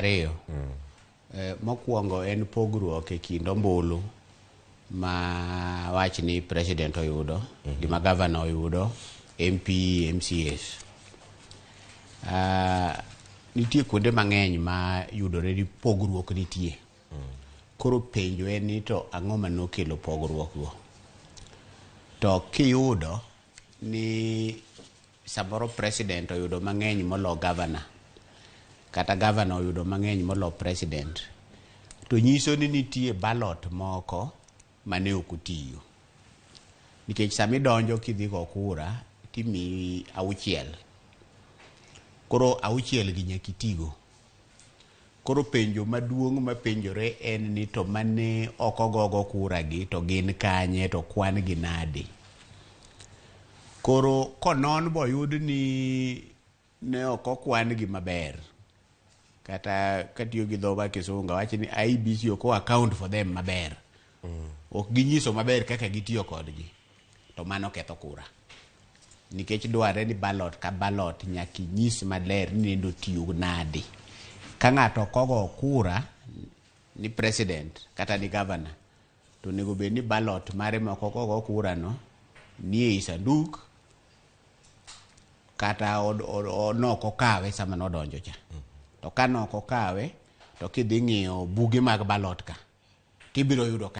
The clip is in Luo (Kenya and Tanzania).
Ariyo. Mokwongo en pogruok e kind ombulu ma wach ni president oyudo gi ma governor oyudo, MP, MCAs. Nitie kuonde mang'eny ma yudore ni pogruok nitie. Koro penjo en ni to ang'o manokelo pogruok go? To kiyudo ni samoro president oyudo mang'eny molo governor, kata governor oyudo mang'eny molo president, to nyiso ni nitie ballot moko mane ok otiyo. Nikech sama idonjo kidhi go kura, timiyi auchiel. Koro auchiel gi nyaka itigo. Koro penjo maduong' mapenjore en ni to mane ok ogogo kura gi to gin kanye to kwan gi nade? Koro konon boyud ni ne ok okwan gi maber, kata katiyo gi dho ma kisungu awach ni IEBC ok o account for them maber. Ok ginyiso maber kaka gitiyo kodgi. To mano ketho kura. Nikech dwarre ni ballot ka ballot nyaka inyis maler ni nende otiyo nade. Ka ng'ato ok ogo kura ni president kata ni governor, to onego bed ni ballot mare ma ok ogo kura no nie i sanduk kata nok okawe sama nodonjo cha. To ka nok okawe, to kidhi ng'iyo buge mag ballot ka, tibiro yudo ka